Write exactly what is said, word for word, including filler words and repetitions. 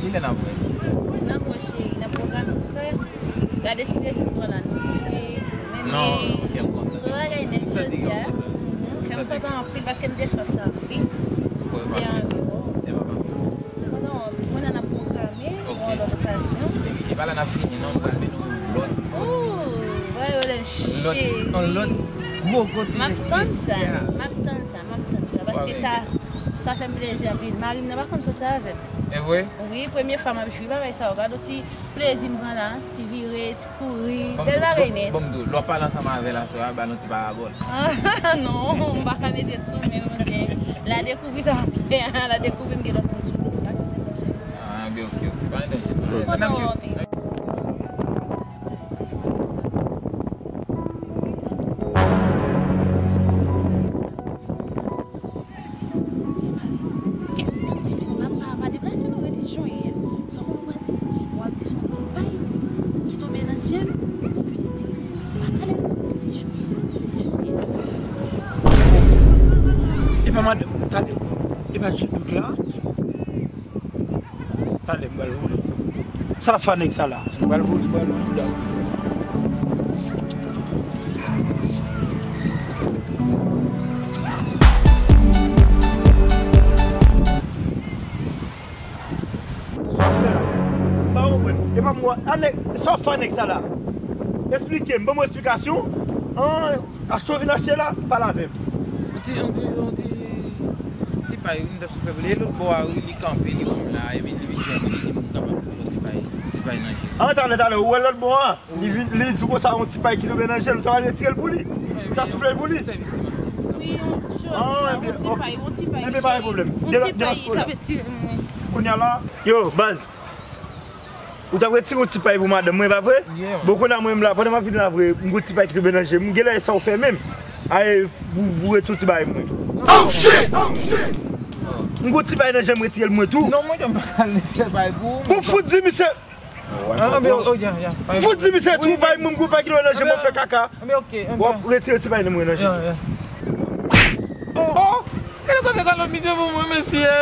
Kilè n ap wè? N ap wè, cheri, n ap pwograme pou sa. Gade ti plezi nou pran la, nou kouche, nou mennen. Non, ok, m kontan. Se bagay nèt jodi a. Kè m kontan anpil paske m te swaf sa anpil. M te anvi, oh. Non, non, kounye a n ap pwograme pou yon lòt okazyon. E pa la n ap fini, non, m pral mennen yon lòt. Oh, vwayole, cheri. Yon lòt gwo kote espesyal. M ap tann sa, m ap tann sa, m ap tann sa, paske sa, sa fè m plezi anpil. Mari m nan pa konn soti avè m. E vre? Wi, premye fwa m ap jwi bagay sa yo. Gade yon ti plezi m pran la, ti vire, ti kouri. Bèl bagay nèt. Bon, m di w, lè w pale ansanm avè l aswè a, ba l yon ti parabòl. Ah, non, m pa ka mete l sou men, monchè. L a dekouvri sa m ap fè a, l a dekouvri m gen lòt moun sou do. M pa ka fè sa, cheri. Ah, ben, ok, ok. Pa gen danje. Kontan w anpil. Kèt, sa m te fè, pa, pa, pa deplase non, rete jan w ye a. Sa w konn w pral di? W ap di se yon ti pay ki tonbe nan syèl, ou vini di, pa pale non, rete jan w ye, rete jan w ye. Epa madanm, tande, epa ti dout la. Tande, m pral voye. Sa l ap fè a nèg sa la? M pral voye, m pral voye. Sa w fè la? M pa konprann. E pa mwen. A nèg, sa w fè a nèg sa la? Esplike m, ban m yon esplikasyon. An, achte w vin achte la, pale avè m. Yon ti, yon ti, yon ti, ti pay, wi, m t ap sou fè pou li. E lòt bò a, wi, li kanpe, li wè m la, epi li vin jwenn mwen, li di m m kapab fè yon ti pay, ti pay nan je. An, talè, talè, ou wè lòt bò a? Li vin, li di konsa yon ti pay ki tonbe nan je l, ou ta pral retire l pou li? Ou ta soufle l pou li? Wi, yon ti jodi a, yon ti pay, yon ti pay. Enben, pa gen pwoblèm. Yon ti pay, sa vle tire mwen. Kounye a la. Yo, baz. Ou t ap retire yon ti pay pou madanm mwen, pa vre? Bon, kounye a mwen menm la, pandan m ap vin la vre, m gon ti pay ki tonbe nan je m. M genlè e sa w fè menm. Ay, ou, ou retire yon ti bagay pou mwen. Oh shit! Oh shit! M gon ti pay nan je m, retire l mwen tou. Non, mwen menm pa ka retire pay pou ou. Bon, fout di misye. An, an, ben, oh, ya, ya. Fout di misye tou, bay mwen gwo pay ki lwen nan je m, mwen fè kaka. An, ben, ok, an, w ap retire ti pay nan mwen nan je. Ya, ya. Oh, oh! Gade kote kalòt misye pou mwen, mesye.